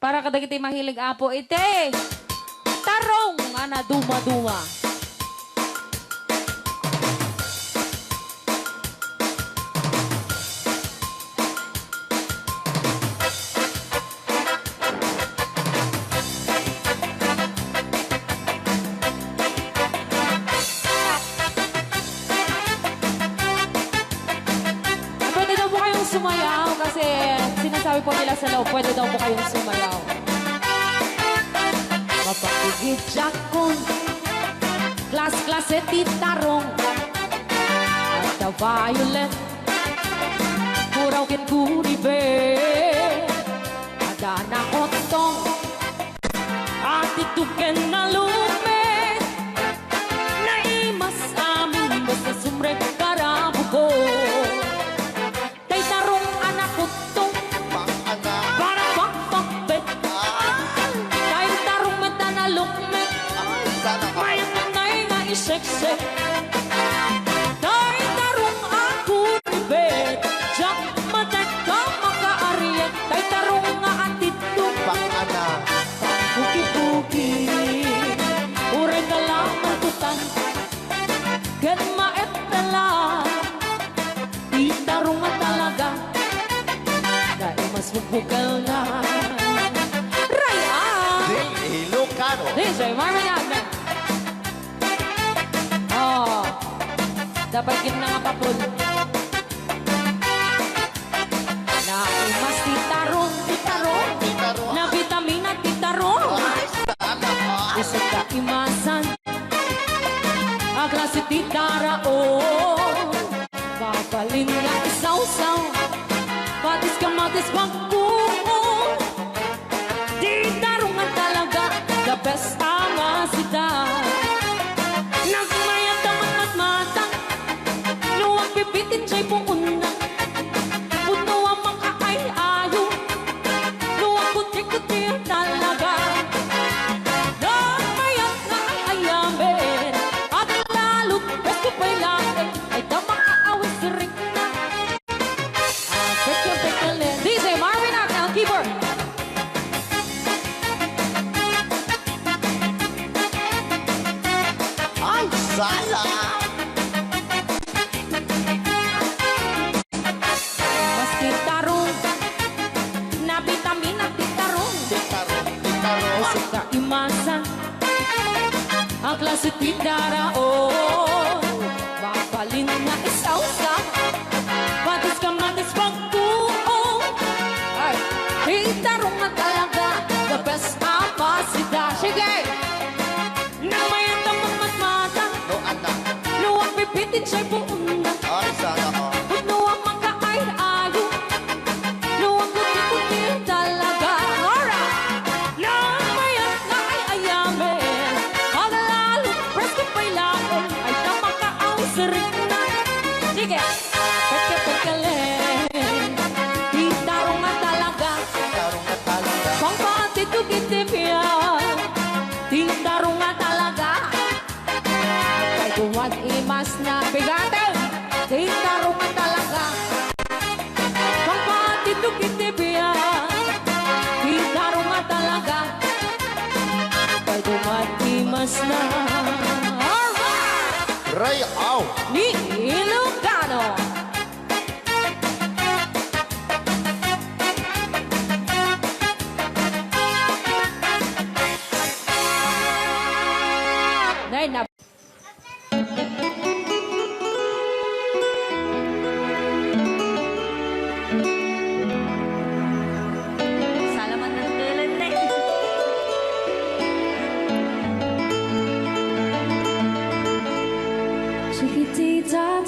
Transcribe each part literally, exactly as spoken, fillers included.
Para kadagiti mahilig, Apo, iti tarong a naduma-duma. Pwede daw po kayong sumayaw kasi sinasabi po nila sa loob, pwede daw po kayong sumayaw. Mapakigidjakon, klas-klase ti tarong, adda violet, puraw ken gunibe, adda naottong, atitog ken nalukmek, naimas amin basta sumrek para buko. Tay tarong a nakuttong. Pang-ana. Para pagpakbet. Ah. Tay tarong met a nalukmek. Ay, sana all. Mayat nga iseksek. Tay tarong a kuribet. Diak matek a makaariet. Tay tarong nga atitog. Pang-ana. Pangpuki-puki. Uray ka laman kutan. Ken maepela. Ti tarong a talaga. Dai mas bukbukel na. Ray-a! Di Ilocano. D J Marvin Agna. Oh. Dapat gid na nga papul. Naimas ti tarong, ti tarong. Ti tarong. Nabitamina ti tarong. Ay, sana all. Isut ka imasan. Aglasi ti daraon. Mabalin nga isawsaw. Patis kamatis pagkuon. Di tarong a talaga, the best a masida. Nagmayat a matmatmatang, no agbibitin jay puonna. Pudno a makaay-ayo, no agkuti-kuti a talaga. Nagmayat nga ay-ayamen, aglalot, presko pay laeng, ay da makaawis rikna. Ah, pekle, pekle. D J Marvin Agna, keyboard. Ay, sala! Mas ti tarong, nabitamina ti tarong. Ti tarong, ti tarong. Isut ka imasan. A klase ti daraon, mabalin nga isawsaw. Patis kamatis pagkuon. Ay, ti tarong a talaga, the best a masida. Sige! Nagmayat a matmatmatang. No, anak. No, agbibitin jay puonna. Ay, sana all. Pudno a makaay-ayo. No, agkuti-kuti talaga. Alright! Nagmayat nga ay-ayamen. Aglalot, presko pay laeng. Ay da makaawis rikna. Sige. Pekle, pekle. Ti tarong a talaga. Tarong a talaga. Pangpaatidto iti biag. Ti tarong a talaga. Kay duman imas na bigaten. Ti tarong a talaga. Pangpaatidto iti biag. Ti tarong a talaga. Kay duman imas na. Alright! Ray-aw. Ni Ilocano. Nay, na- Salamat ng tulad na yun. Chiquitita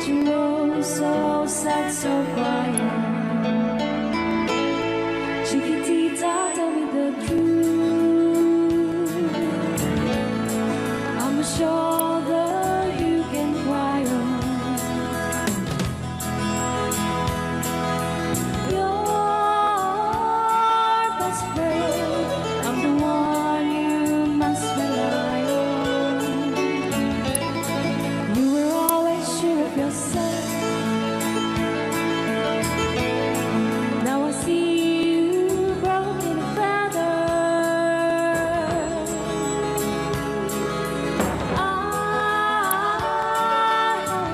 You're so sad, so quiet. Chiquitita, tell me the truth. I'm a shoulder you can cry on. Your best friend, I'm the one you must rely on. You were always sure of yourself. Now I see you broken and battered. I hope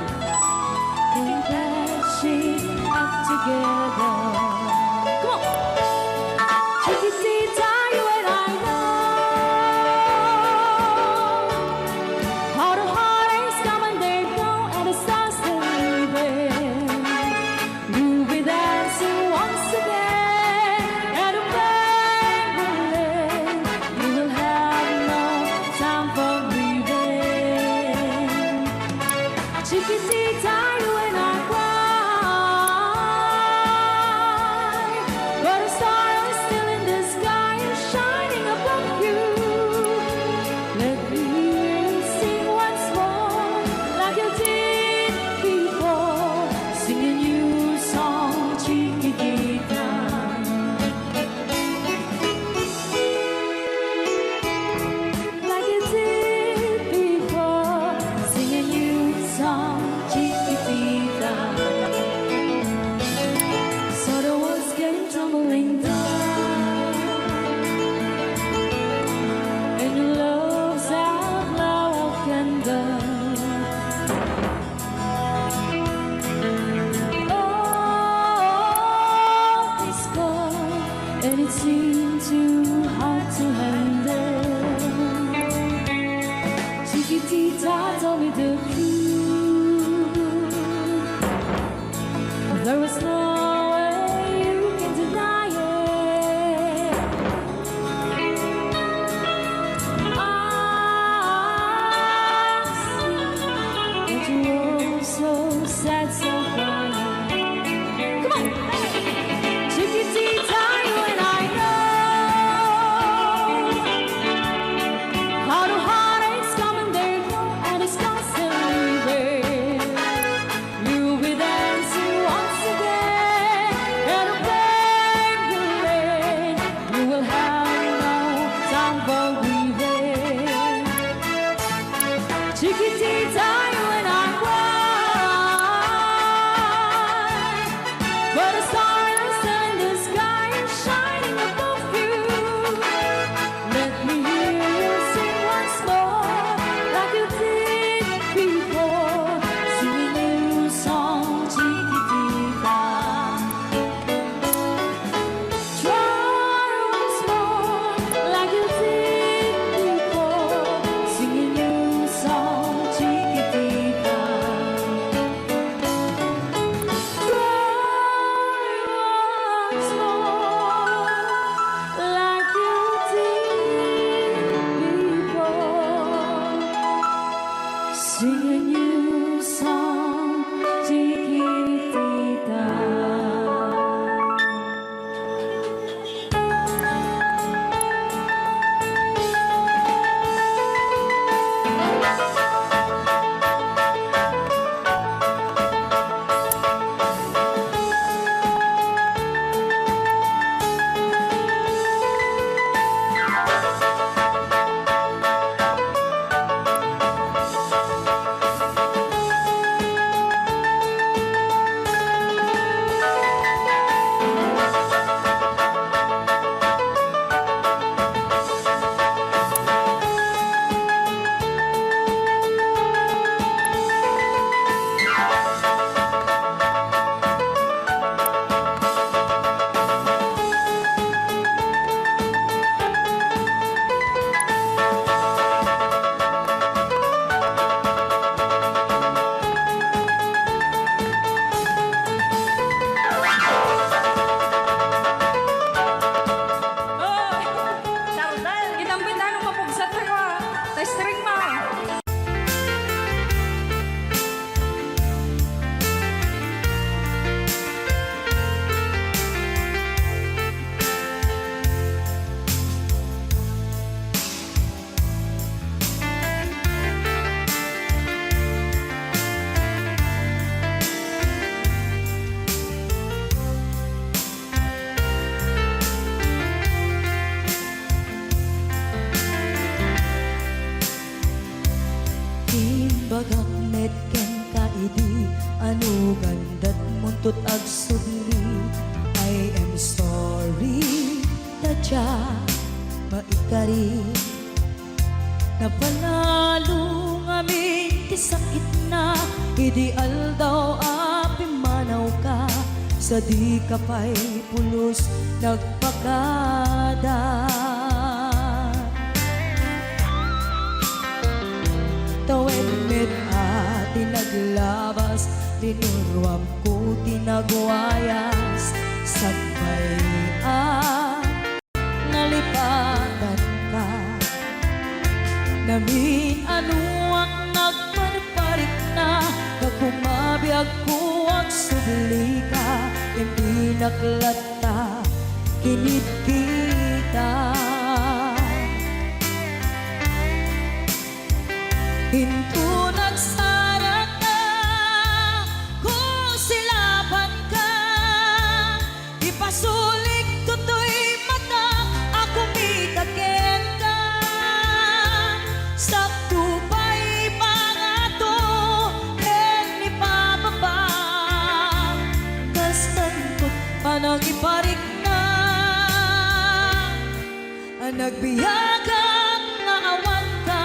we can patch it up together. Come on. Chiquitita, you and I know how the heartaches come and they go, and the stars they leave. We'll be dancing once again, and when we leave, you will have no time for grieving. Chiquitita, you and I cry, but a star is still in the sky and shining above you. Let me hear you sing once more, like you did before. Sing a new song, Chiquitita. Like you did before. Sing a new song, Chiquitita. Ano gandat muntot agsubli? I am sorry, tadya maikari. Napanalo ngamin ti sakitna idi aldaw a pimmanawka, sadi ka pay pulos nagpakada. Tawen met a ti naglabas, linuruamko ti nagwayas, sakbay a nalipatanka. Namin-anoak nagparparikna, gapu mabiagko agsublika, impinak latta kinidkita. Inton agsarakka, kusilapanka, ipasulik toy mata a kumita kenka. Sakto pay pangato ken ipababa, kastanto panangiparikna. Nagbiagak nga awanka.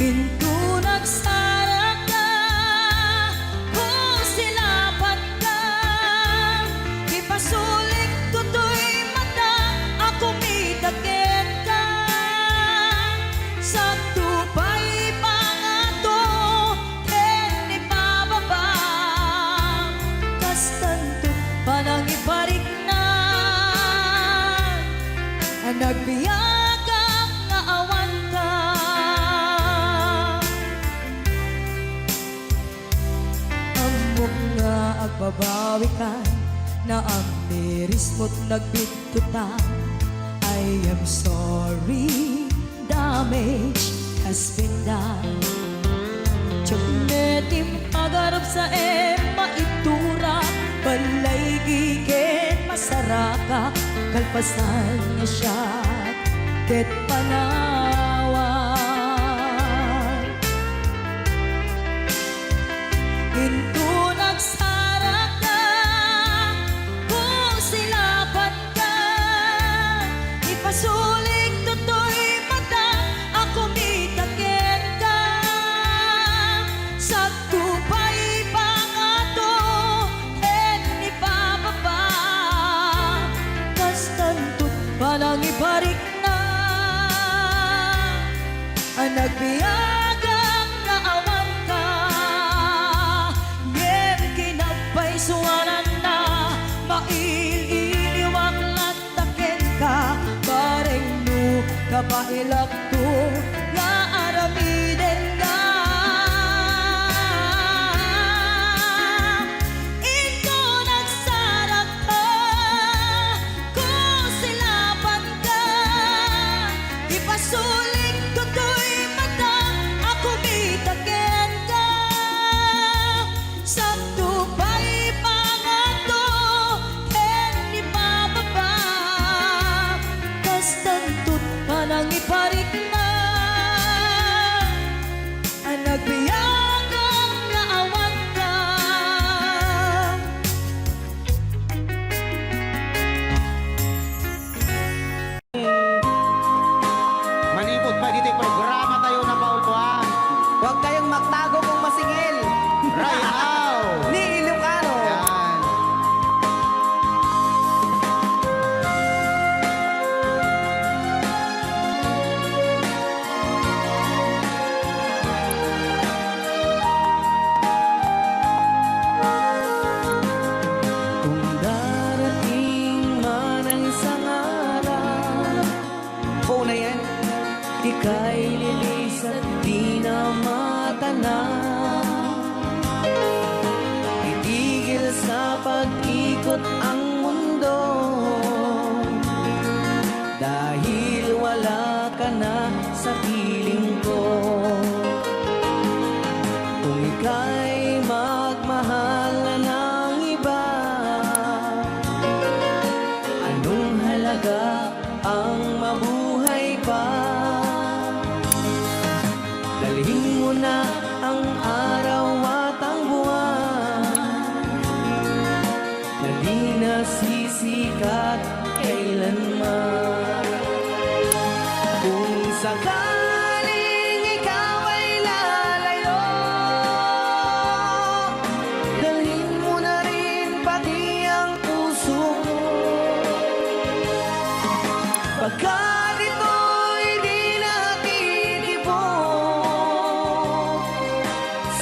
Inton agsarakka, kusilapanka, ipasulik toy mata a kumita kenka. Sakto pay pangato ken ipababa, kastanto panangiparikna. Nagbiagak nga awanka. Ammok nga agbabawikan, naamirismo't nagbittutan. I am sorry, damage has been done. Diak met impagarupsaem maitura, balay giken masarakak, kalpasan nga siak ket panawan. Inton agsarakka, kusilapanka, ipasulik toy mata a kumita kenka. Sakto pay pangato ken ipababa, kastanto panangiparikna. Nagbiagak nga awanka, ngem kinagpaysuananna, mail-iliwak latta kenka, bareng no kabaelakto nga aramidenka. Inton agsarakka, kusilapanka, ipasulik toy mata a kumita kenka. Sakto pay pangato ken ipababa, kastanto panangiparikna. Nagbiagak nga awanka. Manipud pay ditoy programa tayo na Pauluan. Huwag kayong magtago kung masingil. Right now. Ni Ilocano. Yan. Kung darating man ang isang araw, Ikay lilisat di na matana. Itigil sa pag-ikot ang mundo, dahil wala ka na sa piling ko. Kung ika'y magmahal na ng iba, anong halaga ang mabuhay pa? Dalhin mo na ang araw at ang buwan na di nasisikat kailanman. Kung sakaling ikaw ay lalayo, dalhin mo na rin pati ang puso ko. Pagkat ito'y di na titibok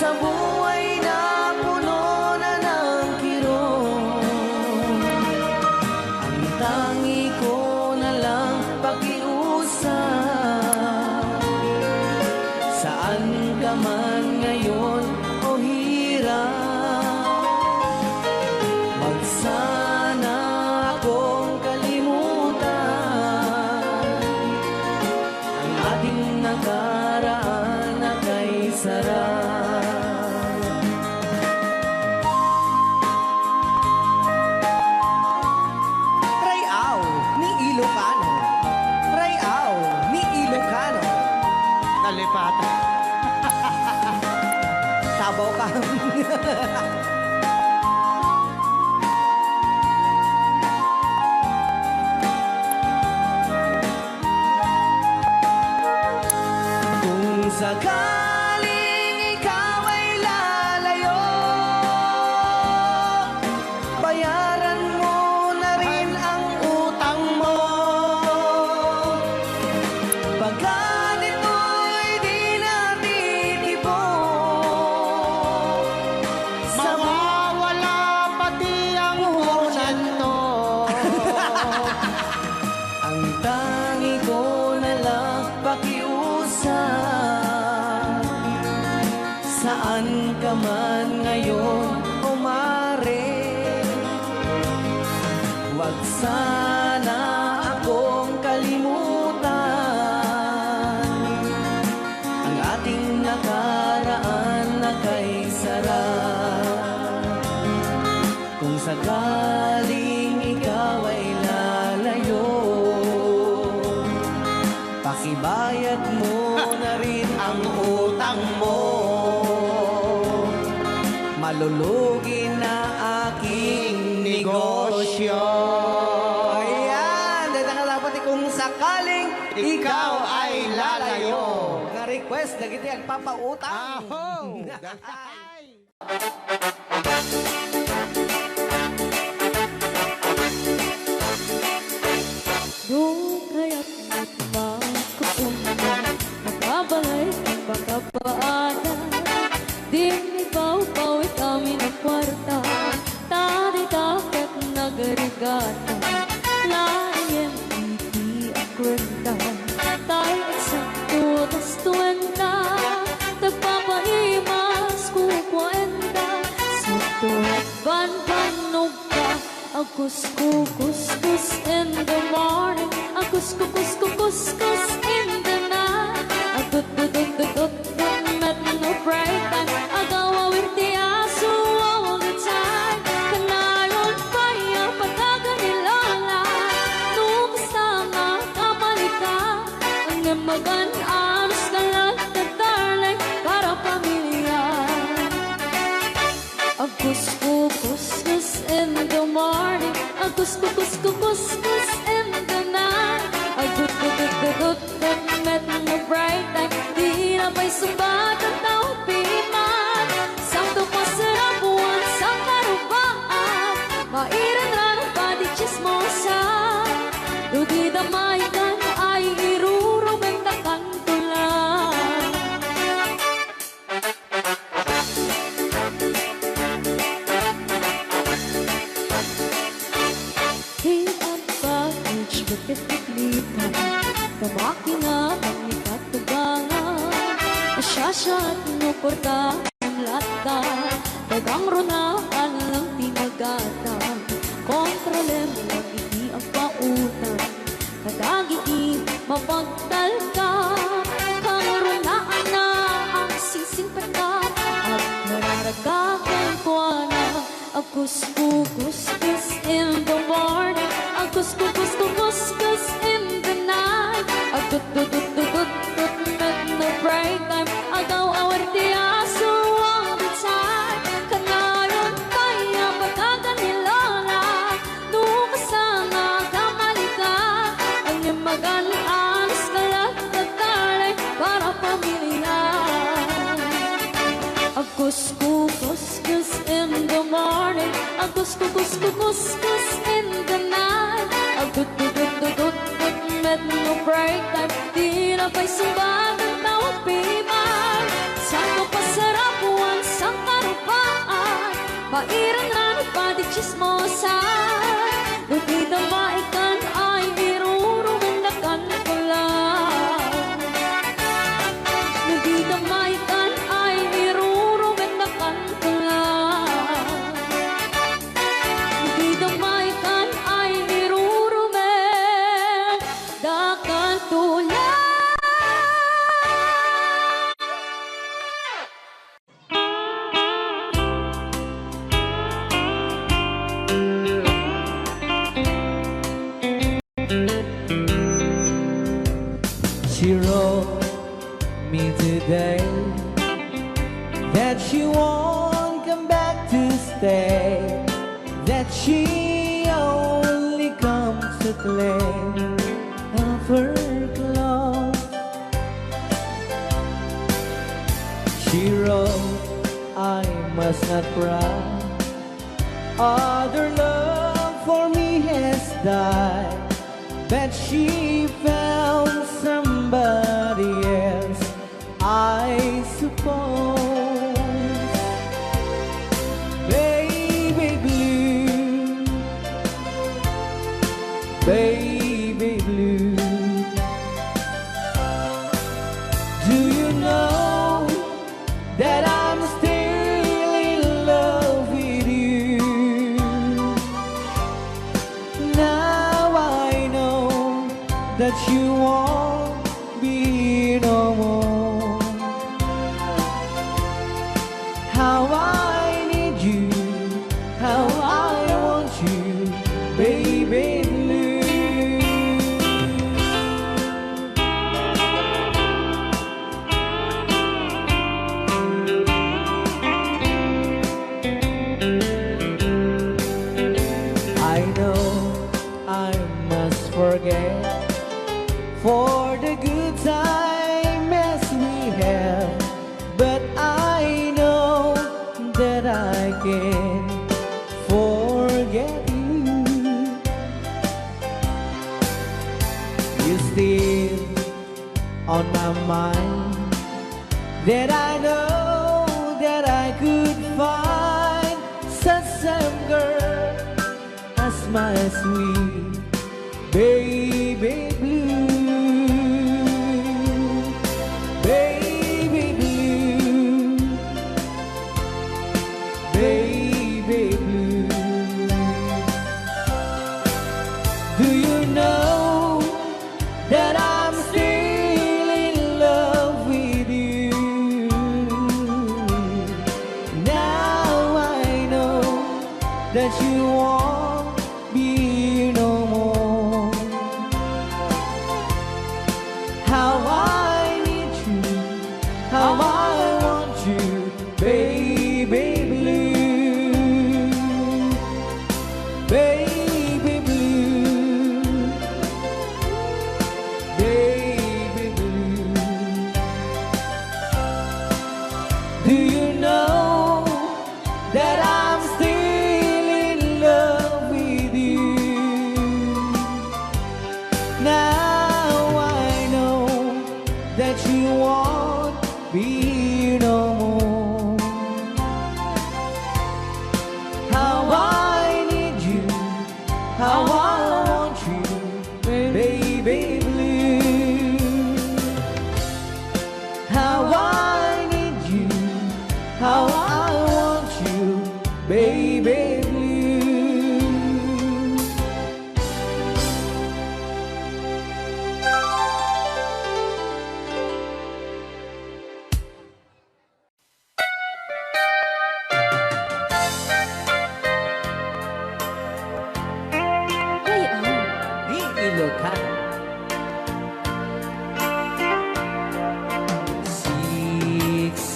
sa buhay na puno na ng kirot. Ang tangi ko na lang pakiusap, saan ka man ngayon o hirap, wag sana akong kalimutan. Ang ating nakaraan na kay sarap. Rayaw ni Ilocano. Rayaw ni Ilocano. Nalipatan. Sabaw ka. Kung sakaling ikaw ay lalayo, bayaran mo na rin ang utang mo. Pagkat ito'y di na titibok sa mawawala pati ang porsyento. Ang tangi ko na lang pakiusap, saan ka man ngayon o mare, wag sana akong kalimutan. Ang ating nakaraan na kay sarap. Kung sakaling ikaw ay lalayo, pakibayad mo na rin ang utang mo. Malulugi na aking negosyo. Ayan, dayta nga dapat kung sakaling ikaw ay lalayo. Nga request dagiti agpapautang. Aho! Ay! No kayat met makapunta, makabalay ken makapaada, dinna ipawpawid amin a kuarta, ta dayta ket nagrigata. Laeng iti a kuenta, tay eksakto gastuenta, tagpapaimas kukuenta, sakto banbannog ka. Agkuskukuskus in the morning, agkuskukuskukuskus in the night, agdutdutdutdut met no break time, agawawir ti aso all the time. Kanayon pay a pagkakan ni Lola, no kasta nga kamalika, ngem magan-anos ka latta, darling, para pamilya. Agkuskukuskus in the morning, agkuskukuskukuskus in the night, agdutdutdutdut met no break time, di na pay sungbat a tao piman. Sakto pasarabuan sa karubaan, mairanran a padi tsismosa. No di da maikkan ay irurubeng ta kanto lang. Ti agpakids ket iklita, ta makina pangita Tugangan, siasat no porta, latta, tagang runa, alang ti magata, kontrolem lang iti agpautan, kadagiti mapagtalka, kangrunaan na ang singsingpetda, agmararagak kenkuana, Agkuskukuskus in the morning, agkuskukuskukuskus in the night, agtutututututut met no break time, agaw-awar ti aso all the time. Kanayon pay a pagagan ni Lola, no kasano a kamalika, agnimagan alas kalat na tarde para pamilya. Agkuskukus Cause in the morning, agkuskukuskukuskus in the night, agtututututut met no break time, di na pay sungbaten tao piman. Sangko pasarapuan, sangkarupaan, pairan rani padi chismosan, no dida maikan ay irurumendakan ko lang. No dida maikan ay irurumendakan She wrote me today that she won't come back to stay, that she only comes to play of her clothes. She wrote, "I must not cry. Other love for me has died, but she found somebody else, I suppose." Baby blue, baby blue, do you know that I'm still in love with you? Now I know that you won't be no more. How I need you, how I want you, baby blue. I know I must forget for the good time as we have, but I know that I can't forget you. You still on my mind, that I know that I could find such same girl as my sweet baby blue, baby blue, baby blue. Do you know that I'm still in love with you? Now I know that you won't be no more. How I need you, how I want you, baby blue, baby blue, baby blue. Do you know that I'm still in love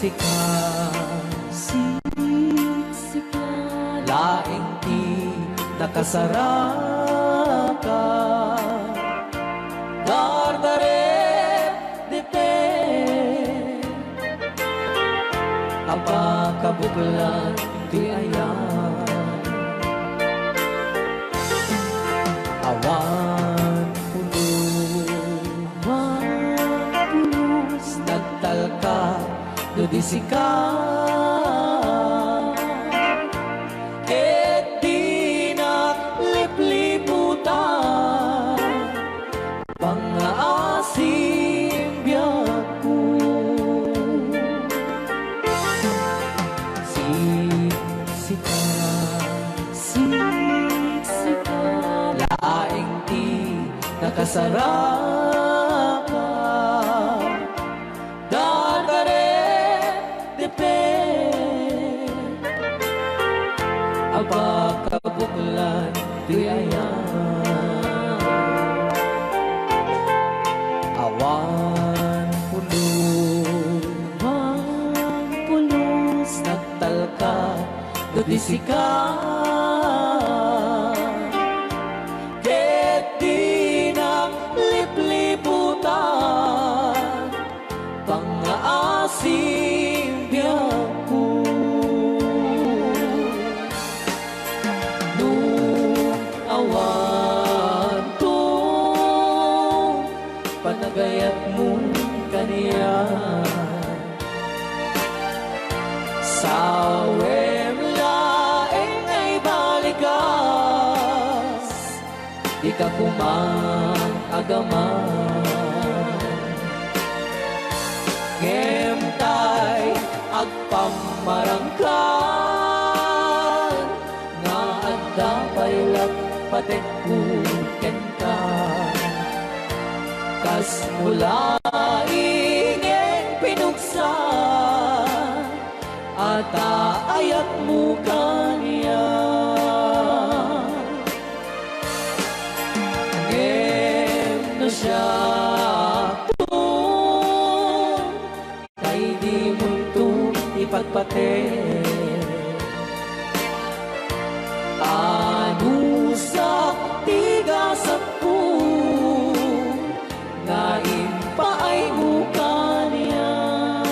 Sika, sika, laeng ti nakasaraka. Dardarep dipe, a pakabuklan ti ayan. Awan pulos, awan pulos, nagtalka no di sika. Ket dinak lipliputan, pangngaasim biagko. Si, sika, si, sika, laeng ti nakasaraka. Dardarep dipe, a pakabuklan ti ayan. Awan pulos, awan pulos, nagtalka no di sika. Ket dinak lipliputan, pangngaasim biagko. No awanto panagayatmo kaniak, sawem laeng nga ibalikas, dika koma agaman. Ngem tay agpammarangkan nga adda pay la patekko kenka. Kasmo laeng pinuksa a taayatmo kaniak. Ngem no siak tay dimonto ipatpateg, anusak ti gasatko nga impaaymo kaniak.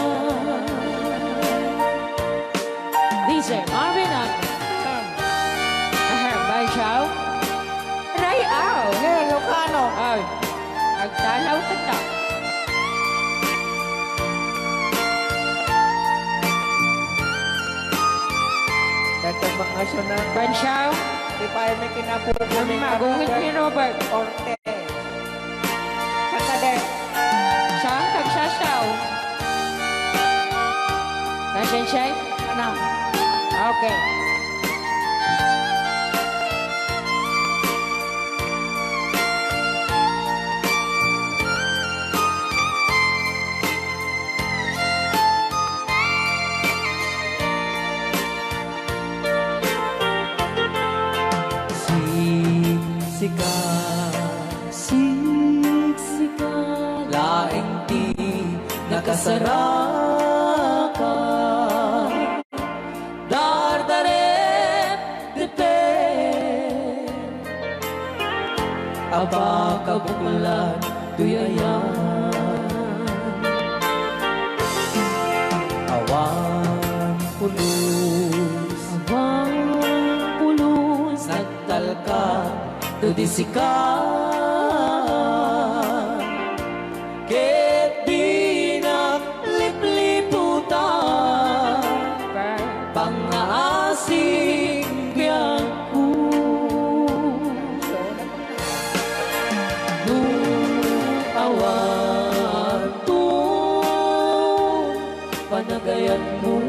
D J Marvin ang Ahem, Bansiaw. Ray-aw. Ilocano. Ay, agtalaw ka ta. Dagdag mga suna. Bansiaw. Di pa ay may kinabubo ni Magungit ni Robert Orte. Saan ka de? Saan ka sasaw? Kasensyay? Ano? Okay. Siksika, siksika, laeng ti nakasaraka. Dardarep dipe, a pakabuklan toy ayan. Awan pulos, awan pulos, nagtalka no di sika. Ket dinak lipliputan, pangngaasim biagko. No awanto panagayatmo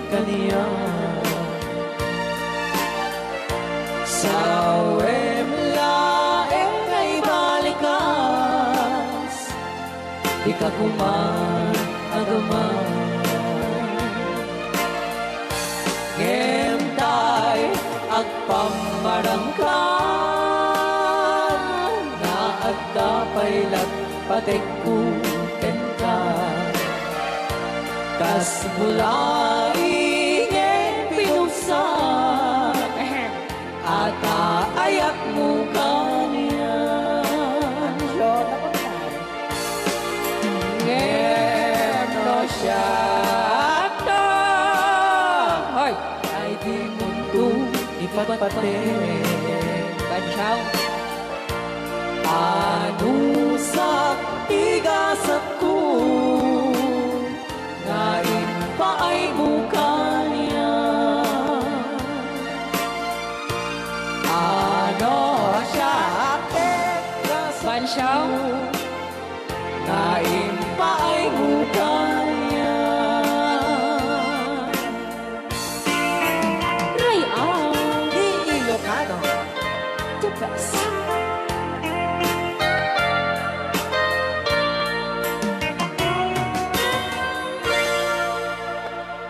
kaniak, sawem laeng nga ibalikas, dika koma agaman. Ngem tay agpammarangkan nga adda pay la patekko kenka. Bulaing pinugsa, ayak mo kanian. Ngem no siak ta, hoy, ay di munto ipatpateg. Bansiaw. Anusak ti gasatko nga impaaymo kaniak. Ano siak ti gasatko Bansiaw. Nga impaaymo kaniak. Ray-aw. Ni Ilocano. The best.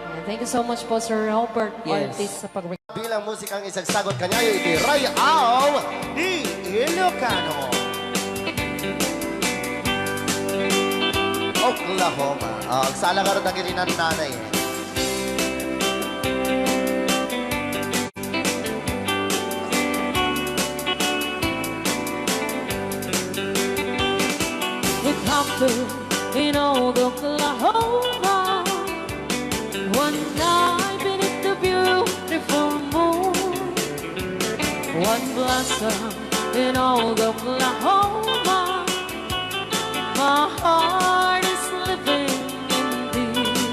Ayan, thank you so much po, Sir Robert Yes. Ortiz, sa pag- Bilang musikang isagsagot kaniayo iti Ray-aw ni Ilocano. Oklahoma. Ah, agsala ngarud dagiti nannanay. It happened in old Oklahoma. One night beneath the beautiful moon, one blossom in old Oklahoma. My heart is living indeed.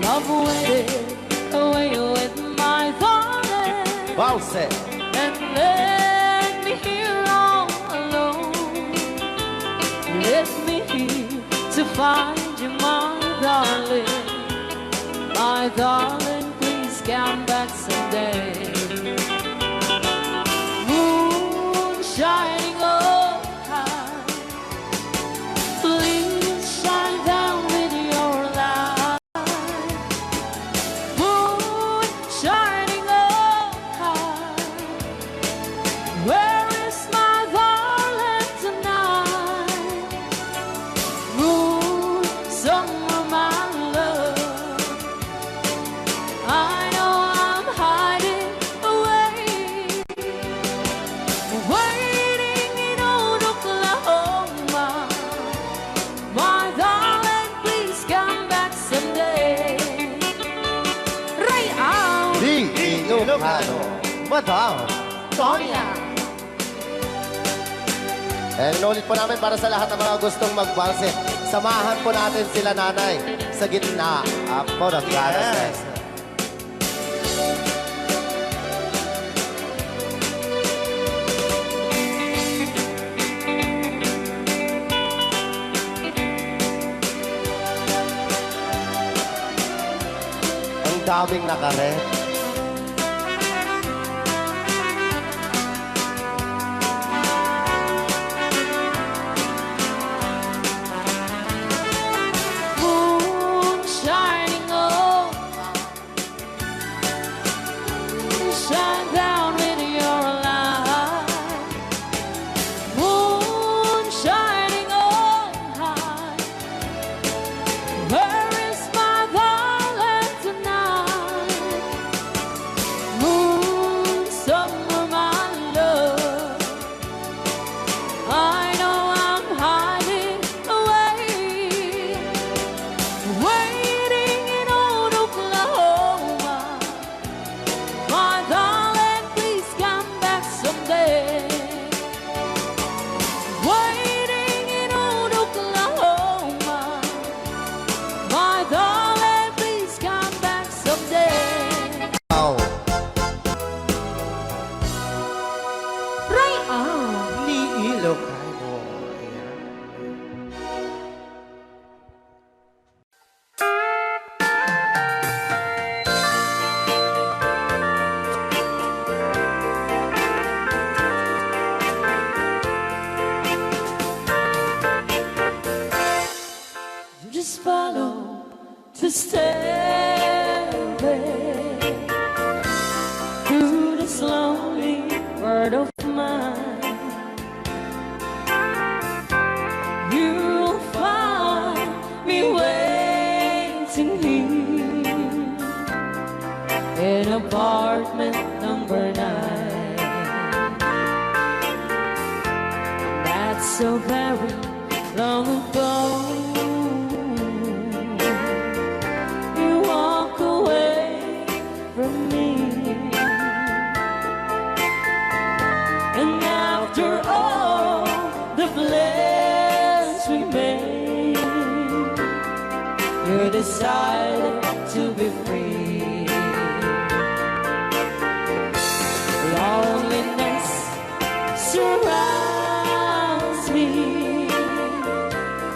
Love waited away with my darling. Bawse. And left me here all alone. Left me here to find you, my darling. My darling, please come back someday. Moon shining overhead, please shine down with your light. Moon shining overhead, where is my darling tonight? Moon, somewhere my love, I know I'm hiding away, waiting in old Oklahoma. My darling, please come back someday. Ray-aw. Di Ilocano, Madam Sonia. And inulit po namin para sa lahat ng mga gustong magbalse. Samahan po natin sila nanay sa gitna. Apo, nagkaras na. Yes. Ang daming nakaret. Moon shining over, shine down with your light. Moon shining overhead, where is my darling tonight? Moon, somewhere my love, I know I'm hiding away, waiting in old Oklahoma. My darling, please come back someday. Waiting in old Oklahoma. My darling, please come back someday. Wow. Ray-aw. Ni Ilocano. Ayan. Just follow the stairway through this lonely world of mine. You'll find me waiting Long ago, you walk away from me. And after all the plans we made, you decided to be free. Loneliness surrounds me.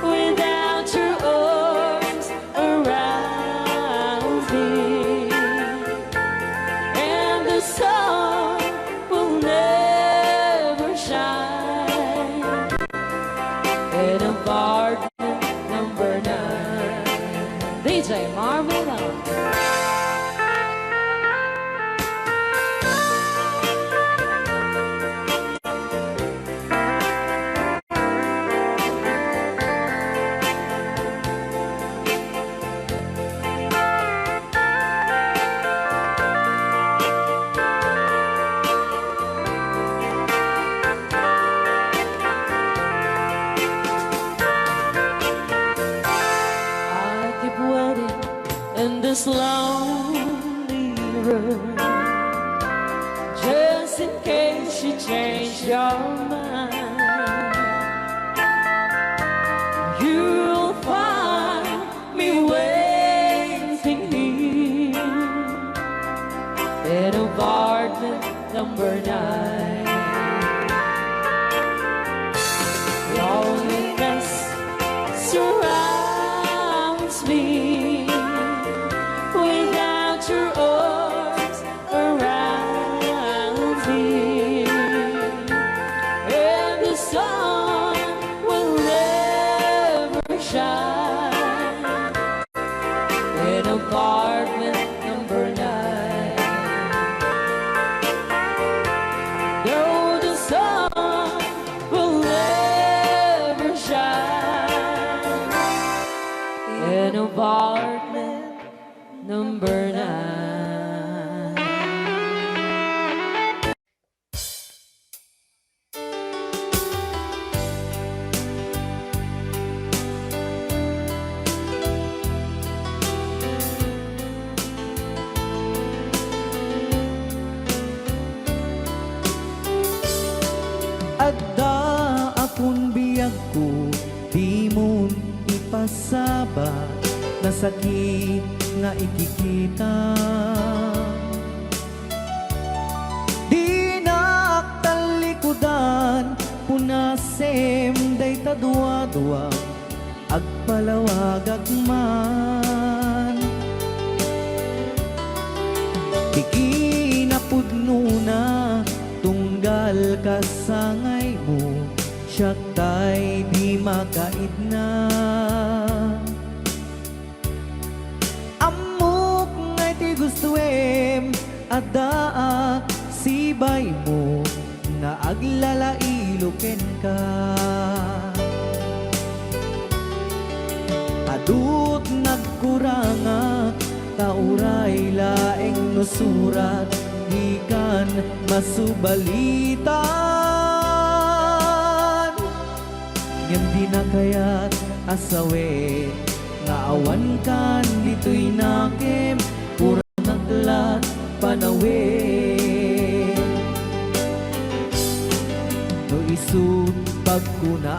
Without your arms around me, and the sun will never shine in apartment number nine. D J Marvin. I keep waiting in this lonely room, just in case you change your mind. You'll find me waiting here in apartment number nine. Loneliness surrounds me. Without your arms around me, and the sun will never shine in apartment number nine. No, the sun will never shine in apartment number nine. Adda akon biagko, dimon ipasabat, nasakit nga ikikita. Dinak tallikudan, punasem dayta duadua, agpalawagak man. Ti kinapudnona, tunggal kasangaymo, siak tay di makaidna. Ammok nga iti gustoem, addaak sibaymo, nga aglalailo kenka. Adut nagkurangak, ta uray laeng no surat, dikan masubalitan. Ngem dina kayat a sawen nga awankan ditoy nakem, kurangak lat panawen. No isut' pagkunaam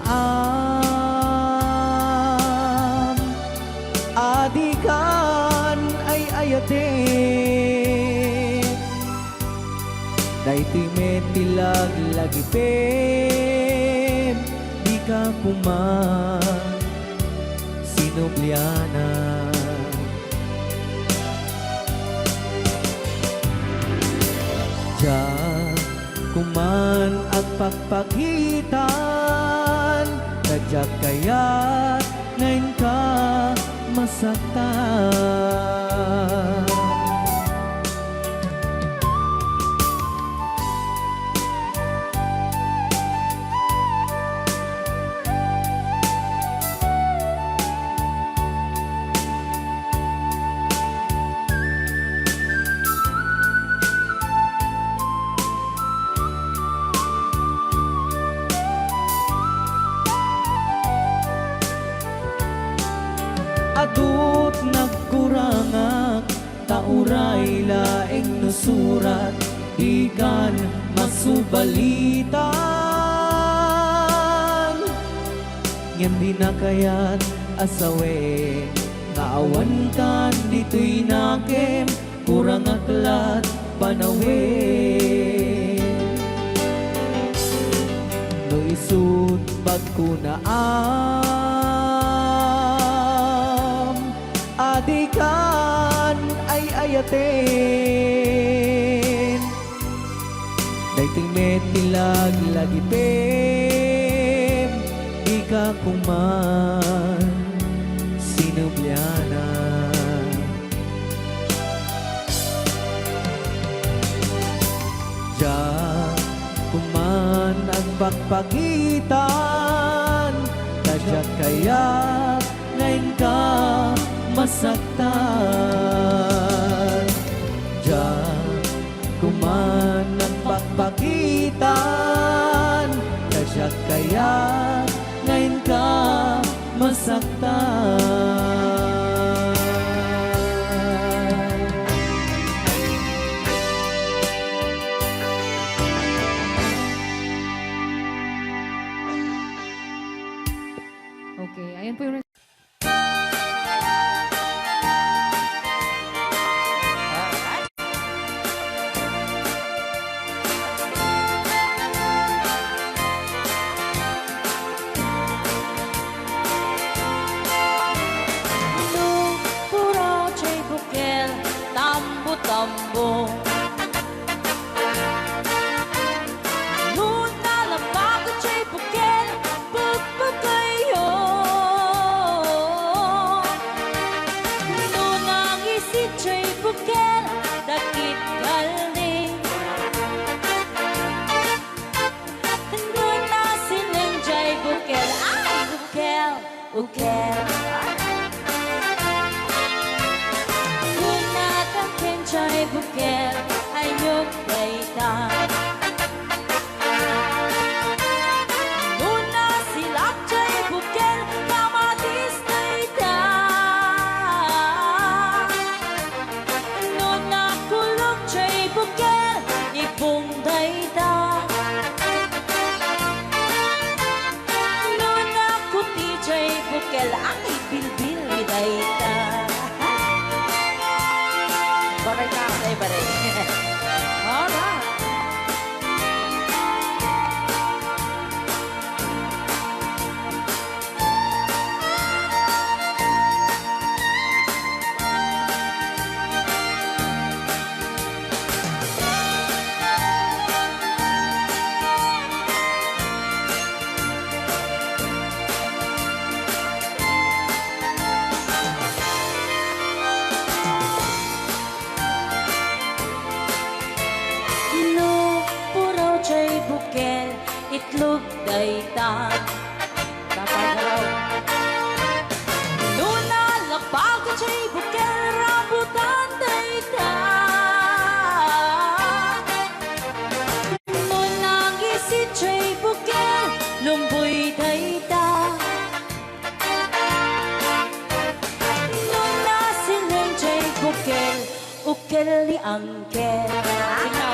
a dikan ay-ayaten, daytoy met ti laglagipem, dika koma sinublianan. Diak koman agpakpakitan, ta diak kayat nga inka masaktan. Adu't nagkurangak, ta uray laeng no surat, dikan masubalitan. Ngem di nakayat a sawen nga awankan ditoy nakem, kurangak lat panawen. No isut' bagko naam, a dikan ay-ayaten. Daytoy met ti laglagipem, dika koman sinublianan. Diak koman agpakpagitan, ta diak kayat nga inka masaktan. Diak koman agpakpagitan, ta diak kayat nga inka masaktan. Okay, ayan po yung Puraw jay bukel, tambo-tambo. No nalabag jay bukel, pukpukayyo. No nangisit jay bukel, dakit kaldi. No nasileng jay bukel, ay, bukel. Bukel. No natangken jay bukel, ayok dayta. No nasilak jay bukel, kamatis dayta. No nakulog jay bukel, ibong dayta. No nakuti jay bukel, ay bilbil mi dayta. Baray ka, ay baray. Alright. No puraw jay bukel, itlog dayta. Tapay na raw. No nalabag jay bukel, rambutan dayta. No nangisit jay bukel, lumboy dayta. No nasileng jay bukel, ukel ni Angkel. Sino?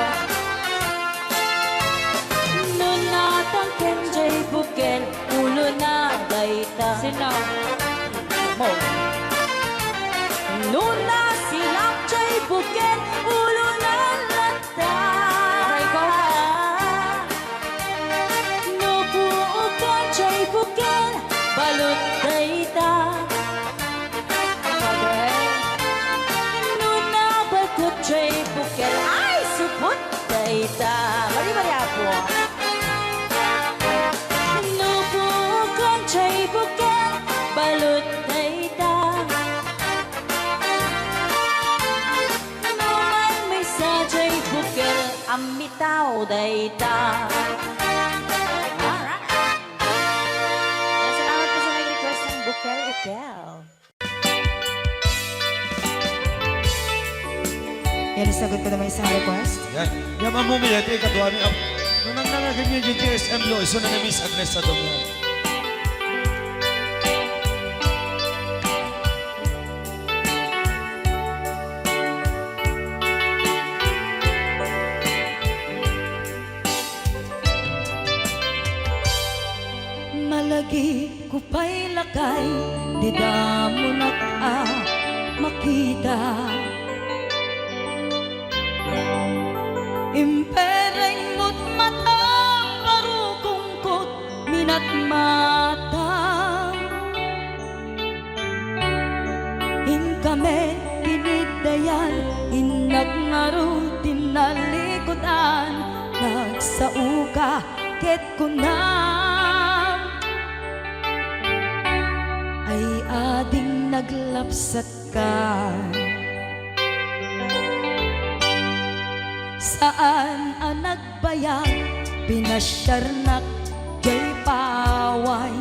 No natangken jay bukel, ulo na dayta. Sino? Mo. No nasilak jay bukel, ulo na latta. Aray ko. No buokan jay bukel, balut dayta. Aray. No nabalkut jay bukel, ay, supot dayta. Bari-bari, Apo. No buokan jay bukel, balut dayta. No maymaysa jay bukel, ammitaw dayta. Alright. Yan, salamat po sa nag-request ng bukel-ukel. Yan, isagot ko naman isang request. Yan. Yan, Ma'am Mumi, ito yung katuwa ni Ap-, nung nang nangagin yun yung G S M Lo, iso na ni Miss Agnes sa Domingo. Di damonak a makita. Impereng mo't matam, barukongko't minatmata. Inka met tiniddayan, innak ngarud tinnalikudan, nagsaoka ket kunam, ay ading naglapsatka. Saan a nagbayag, pinasiarnak jay paway.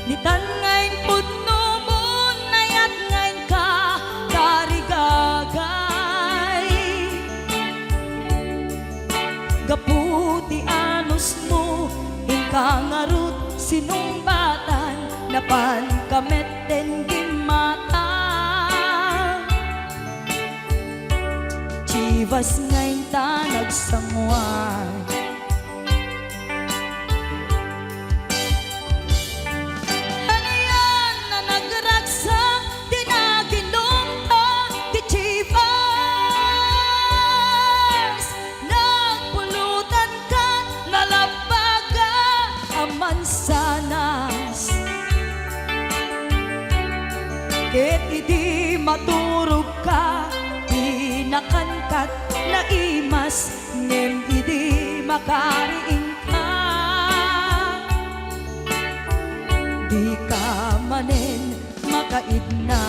Nitan nga impudnomon, nayat nga inka tarigagay. Gapu ti anusmo, inka ngarud sinungbatan, napanka metten gimmata. Chivas nga inta nagsanguan. Anian a nagragsak ti naginumta ti Chivas? Nagpulutanka, nalabbaga a mansanas. Ket idi maturogka, pinakankat naimas, ngem idi makariingka, dika manen makaidna.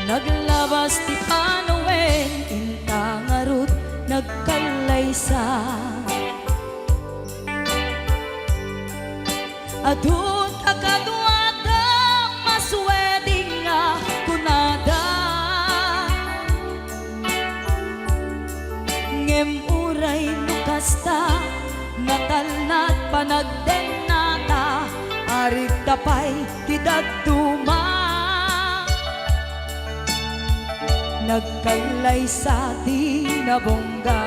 Naglabas ti panawen, inta ngarud nagkallaysa. Adu ta kaduada, mas wedding nga kunada. Ngem uray no kasta, natalna ti panagdennata, arigta pay ti dadduma. Nagkallaysa ti nabungga.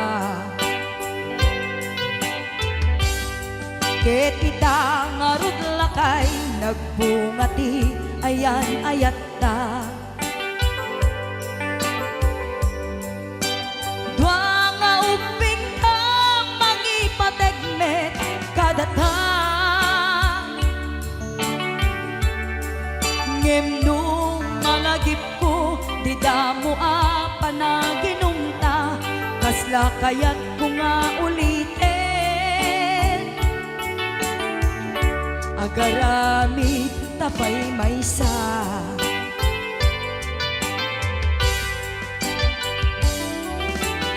Ket ita ngarud lakay, nagbunga ti ayan-ayatta. Dua nga ubbingta, mangipateg met kadata. Ngem no malagipko, di damo a panaginumta, kasla kayatko nga uliten? Agaramid ta pay maysa.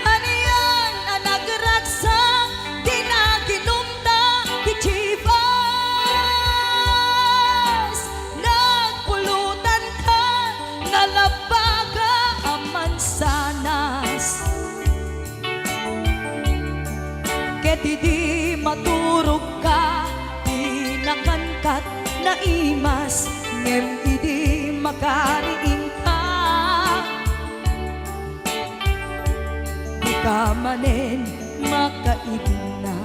Anian a nagragsak ti naginumta ti Chivas? Nagpulutanka, nalabbaga a mansanas. Ket idi maturogka, pinakankat naimas, ngem idi makariingka, dika manen makaidna.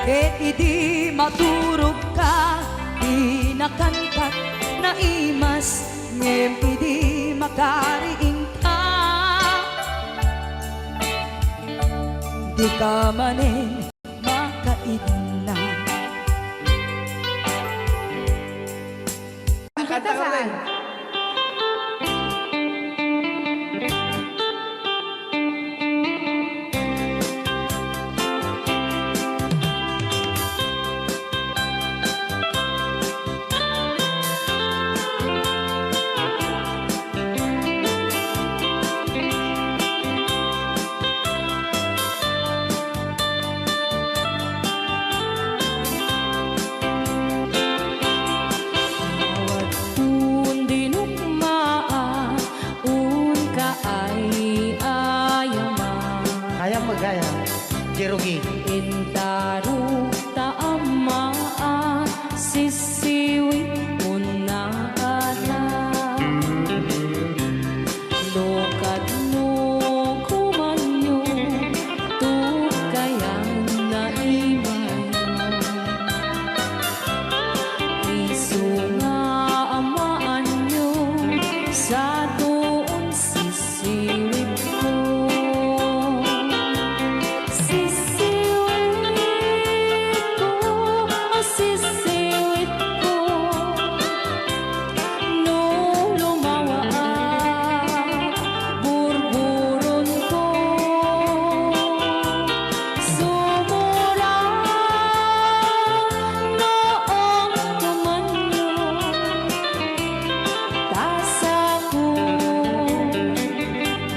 Ket idi maturogka, pinakankat naimas, ngem idi makariingka, dika manen makaidna. Kanta saan? Siwit mo na ata. No kadno komanyo, tukayan na imayo. Isu nga amaanyo, satoon sisiwit ko. Sisiwit ko, sisiwit ko. No lumawa a burburon ko, sumura noon kumanyo, tasa ko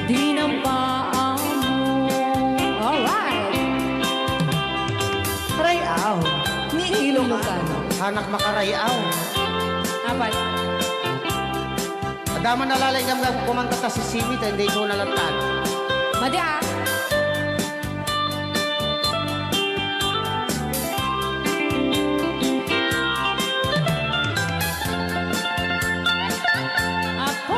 dinampaamo. Alright! Ray-aw ni Ilocano. Anak makaray-aw. Apat. Adda man nalalaing gamgam kumanta ta sisiwit, hindi ko nalatan. Madi, ah. Apo.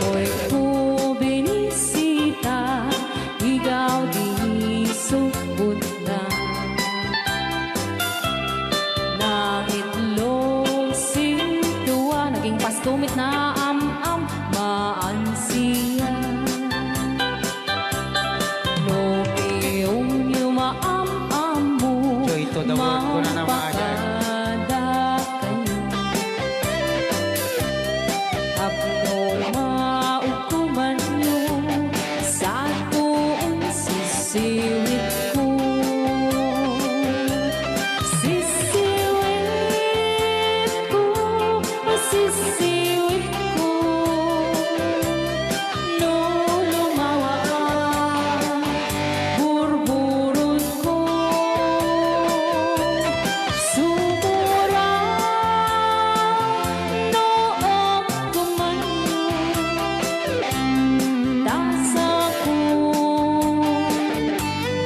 Oy, ko binisita, igaw di subot na. Naitlog sintua, naging pasto met naam-am, maan siya. No piyongyo maam-ammo, Joy to the world, kuna na, mga dad. Mangpakada kayo. Tapno maukomanyo, satoon sisiwit ko. Sisiwit ko, sisiwit ko. No lumawa a burburon ko, sumura noon kumanyo, tasa ko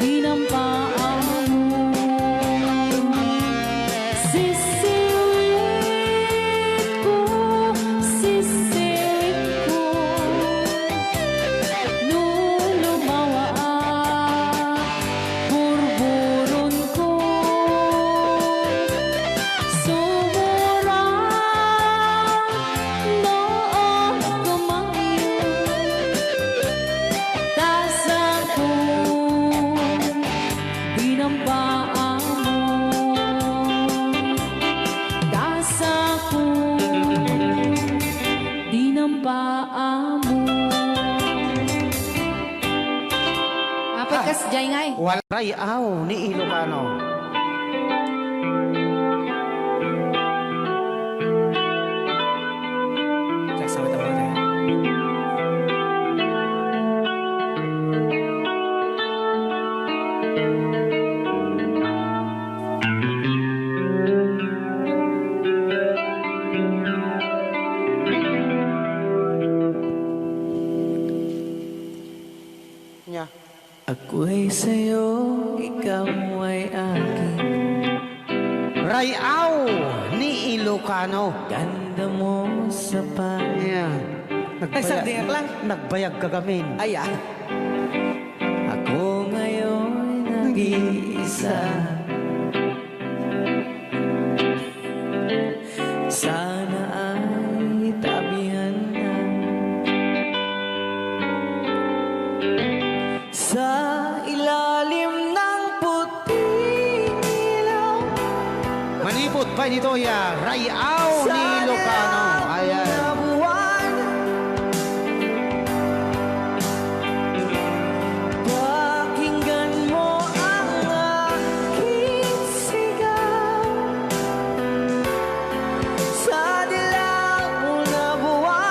dinampaamo. Sisiwit ko, sisiwit ko, no lumawa a burburon ko, sumura noon kumanyo, tasa ko dinampaamo. Tasa ko dinampaamo. Apat kas jay ngay. Walay aw ni Ilocano. Check sa mata mo, te. Nya. Ako'y sa'yo, ikaw ay akin. Ray-aw ni Ilocano. Ganda mo sa pa- Nya. Ay, sagdi nga lang. Nagbayag ka gamin. Ay, ah. Ako ngayon nag-iisa. Sana ay tabihan na sa ilalim ng puting ilaw. Manipod pa dito ya, Ray-aw ni Ilocano. Ayan. Pakinggan mo ang aking sigaw. Sa dilaw na buwan.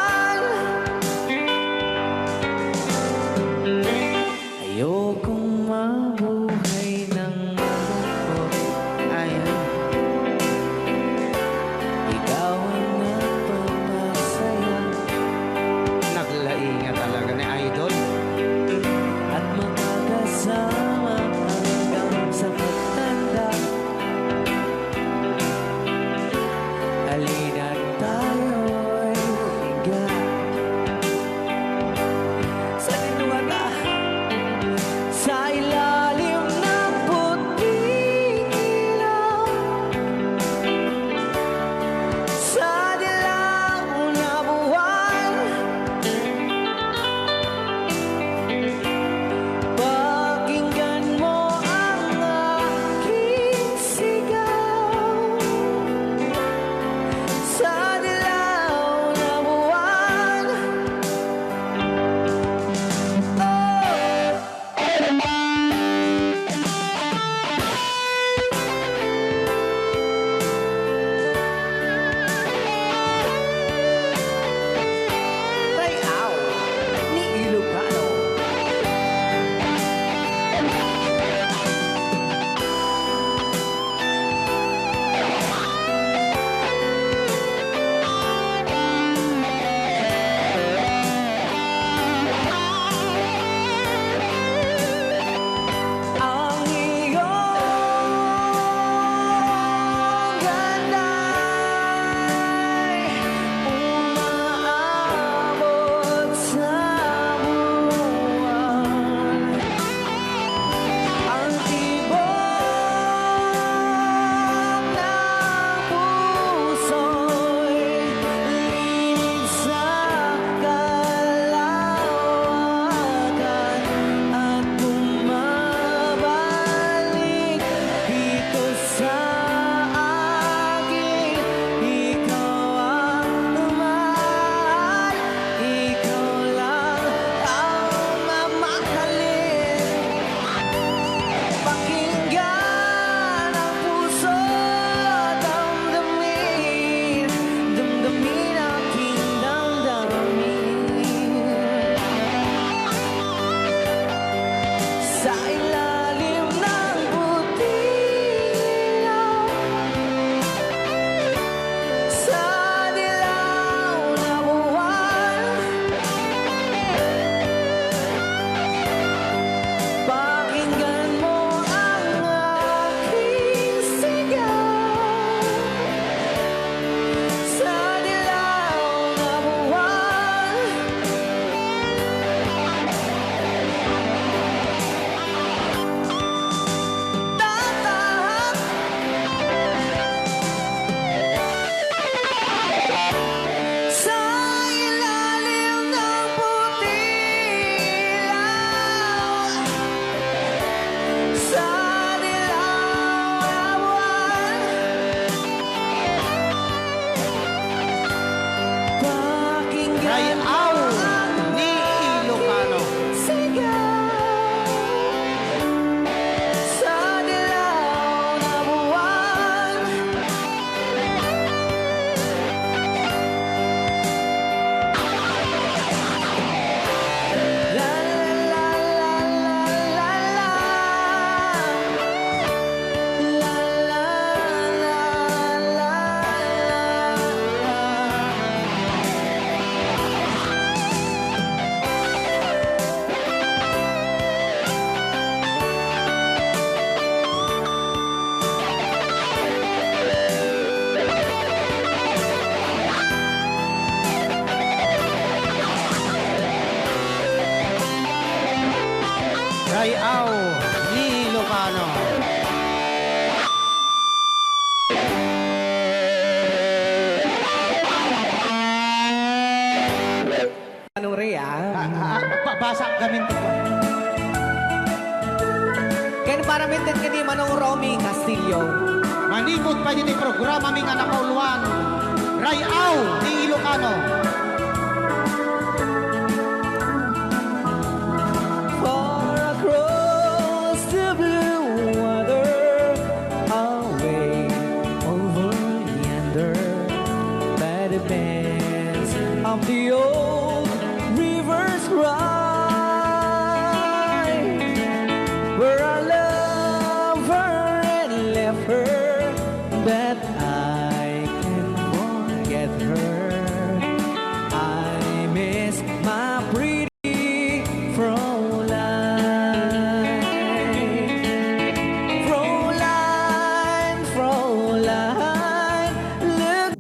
Manong Rhea. Ah, ah, ba-, basa gamin to. Ken para met ket ni Manong Romy Castillo. Manipud pay ditoy programami nga nakauluan, Ray-aw ni Ilocano. Far across the blue water, away over yonder, by the bends of the old river's cry, where I love her and left her, but I can't forget her. I miss my pretty Fräulein. Fräulein, Fräulein, look.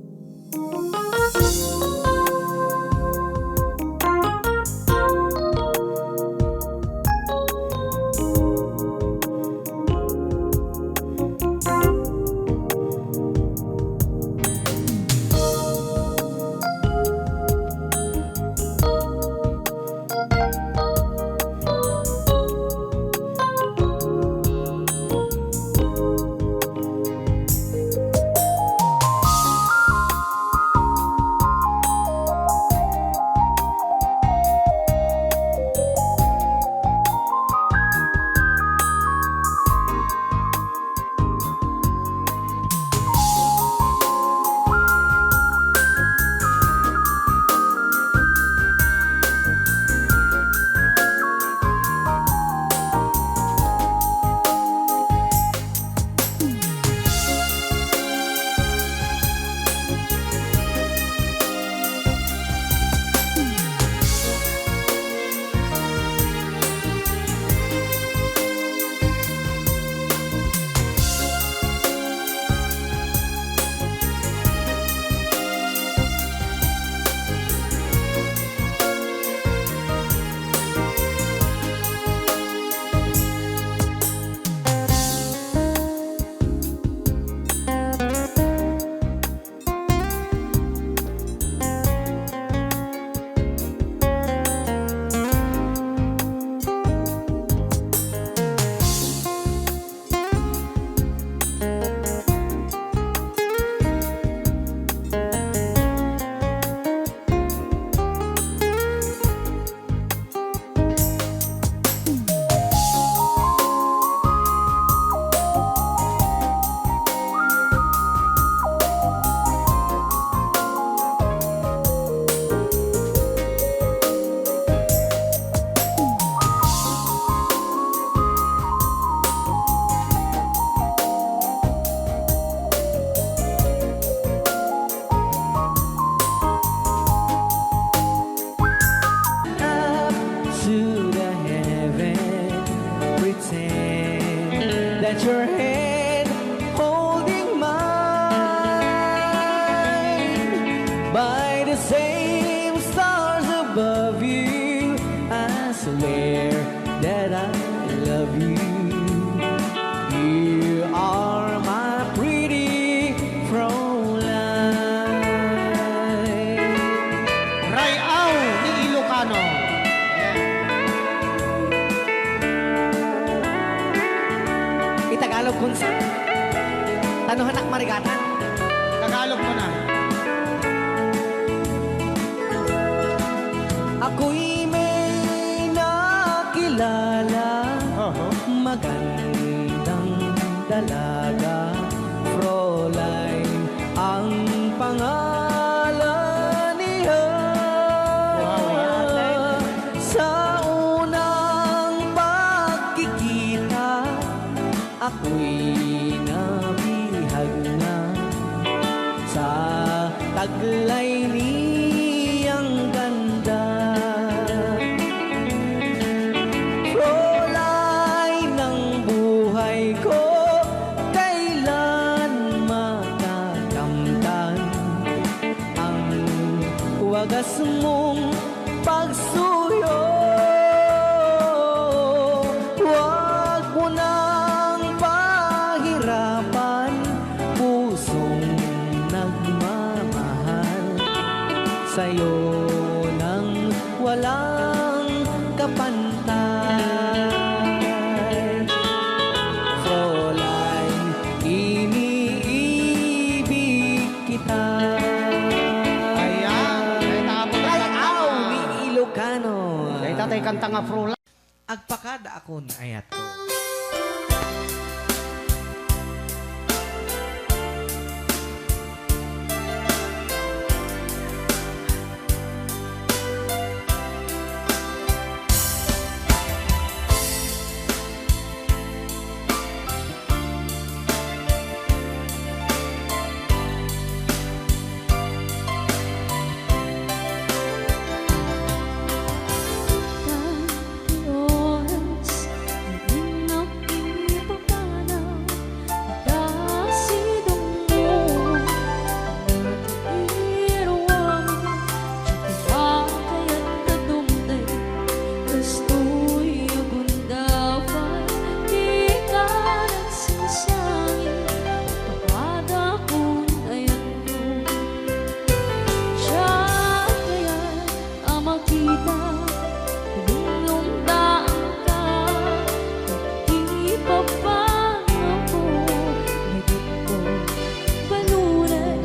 Up to the heaven, pretend that your hand holding mine. By the same stars above you, I swear that I love you. You are my pretty Fräulein. Ray-aw ni Ilocano. Itagalog kunsa. Tano hanak marigatan. Tagalog mo na. Ako'y may nakilala, Oho. magandang dalaga, Fräulein ang pangalan niya. Wow. Sa unang pagkikita, ako'y nabihag na sa taglay niyang ganda. Fräulein ng buhay ko, kailan matakamtan ang wagas mong pagsuyo? Huwag mo nang pahirapan, pusong nagmamahal. Sa'yo nang Walang kapantay. Fräulein, iniibig kita. Ayan, ay, tapos na. Ay, aw, ni Ilocano. Ay, tatay, kanta nga, Fräulein. Agpakada akon ayatko. Ti oras, nakipapanaw, ita sidongmo, nakairuam, ti pakayat kadumtay, kastoy a gundaway, dika nagsingsangit, pakadakon ayatko. Siak kayat a makita, lumlumdaanka, iti papanawko, nagitko, balunay,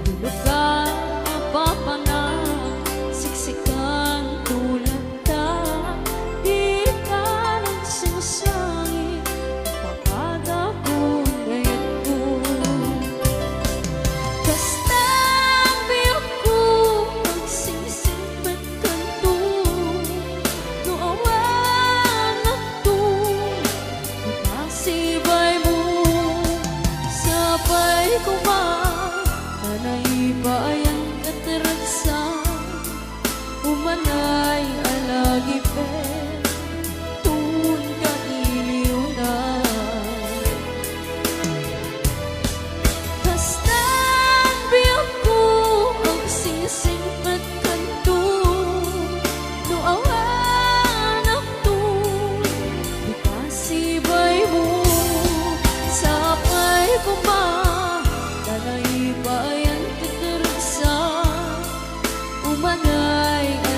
itulogka, a papanang, siksikang tulad ta, dika nagsingsangit, pakadakon ayatko. Kasta biagko, agsingsingpet kanto, no awan adtoy, ita sibaymo, sapay koma, ta naipayan ket ragsak. Umanay a lagipen, tunka iliwna. Kasta biagko, agsingsingpet kanto, no awan adtoy, ita sibaymo, sapay koma, ta naipayan ket ragsak. Umanay a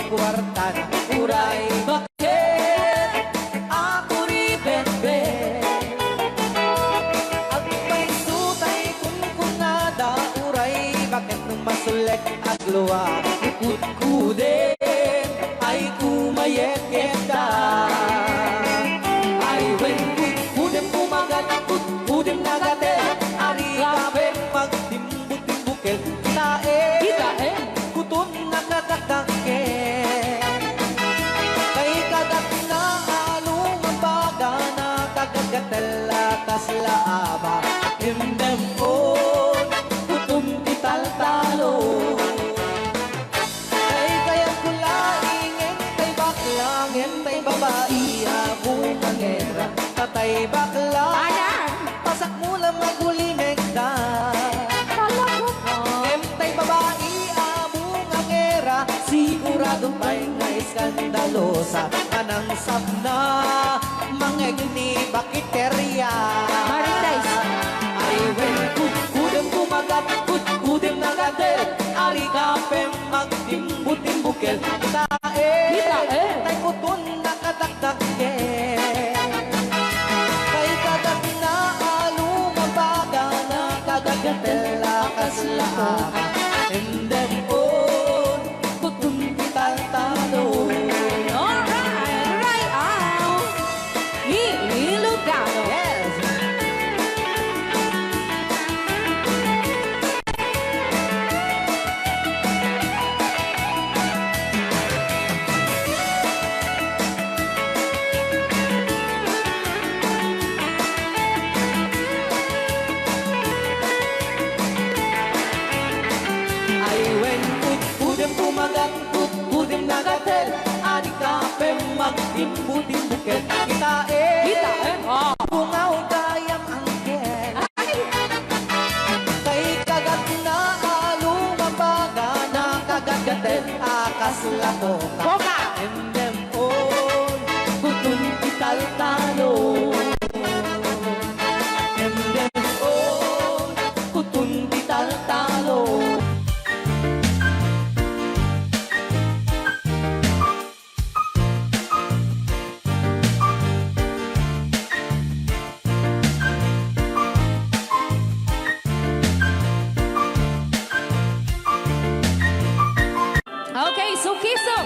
kuartana, uray baket a kuribetbet. Agpayso tay kunkunada, uray baket no masullek aglua, ni kudkudem ay kumayekyekda. Ay wen, kudkudem kumagat, kudkudem nagatel, ari kapen magtimbutimbukil, kitaem, kitaem, kuton nakadakdakkel. Kay kagatna a lumambaga, nakagagatel a kasla aba, indem-on, kuton ti taltalo. Kay kayatko laeng, ngem tay bakla, ngem tay babai a bungangera, ta tay bakla, ayan, pasakmo la magulimekda. Talaga ba? Ngem tay babai a bungangera, sigurado pay nga eskandalosa, a nangsapna mangegni bakiteria. Marites. Ay wen, kudkudem kumagat, kudkudem nagatel, ari kapen magtimbutimbukil, kitaem, kitaem, tay kuton nakadakdakkel. Kay kagatna a lumambaga, nakagagatel a kasla aba, indem-on, kuton ti taltalo. Alright, right out. Ilocano. Yes. Ay wen, kudkudem kumagat, kudkudem nagatel, ari kapen magtimbutimbukil, kitaem, kitaem, ah, bungaw gayam angkel. Ay! Kay kagatna a lumambaga, nakagagatel a kasla koka. Koka! Indem-on, kuton ti taltalo. Indem-on, kuton ti taltalo. Okay, so kisok.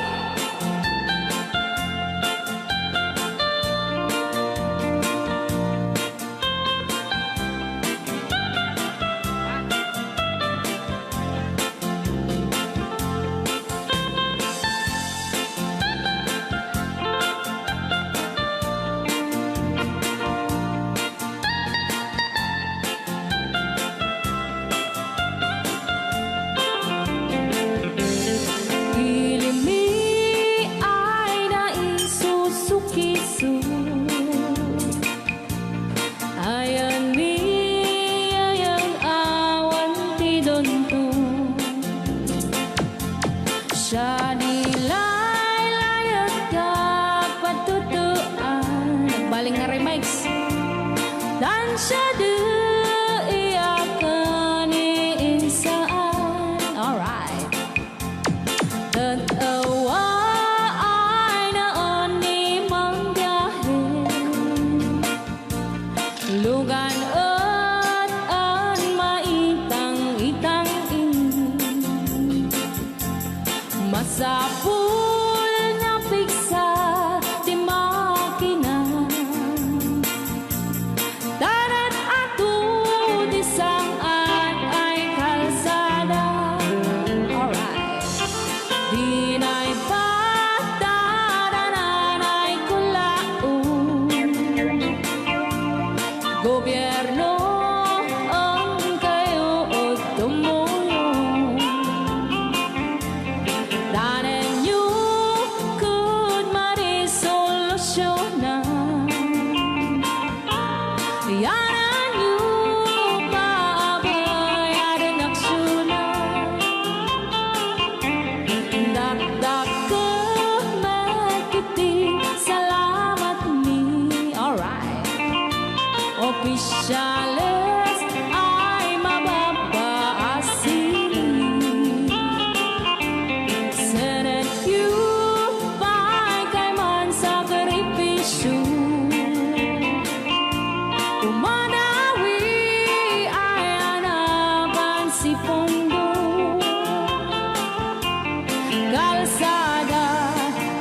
Ilimmi ay naisusukiso. Ayan ni ayang awan ti dunto. Siya di laylayet ka patutuan. Nagbaling nga remix. Tan siya di iyakan ni insaan. Alright. Ket awa ay naan ni mangbiahe. Lugan et an maitang-itang ini. Masapul nga piksa ti makina. Tan et ato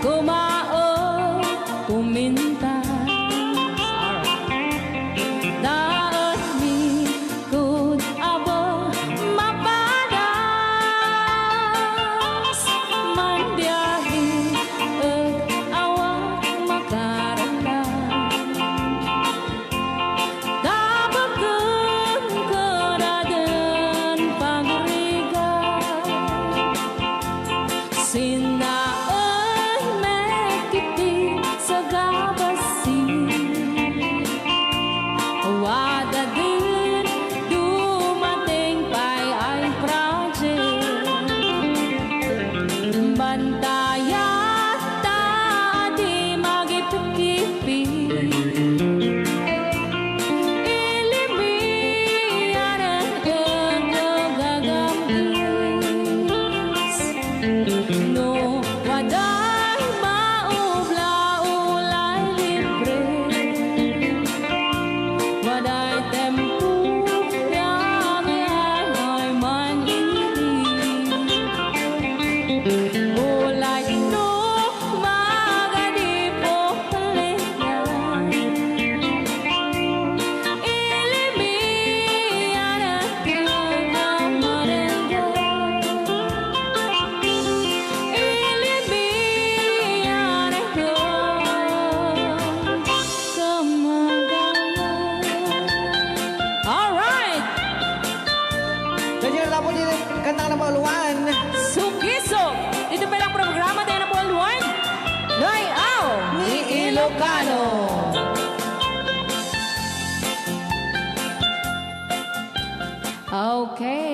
Kumaon, kumintas. Alright. Daetmi kud abo mapadas. Mandiahi ek awak makarna. Tabaken kadaden pagrigat. Sinaen met iti sagabasi. Wadaden dumateng pay ay project. Bantayat ta di magipikipik. Ilimian ket gagam-is. No waday maubla, ulay libre. Waday tempo, yamyamay man idi. Ulay no magadi po Alright! Kanya na po din kanta na pauluan. Sugisog! Dito pa lang programa tayo na pauluan. Ngayaw ni Ilocano. Okay.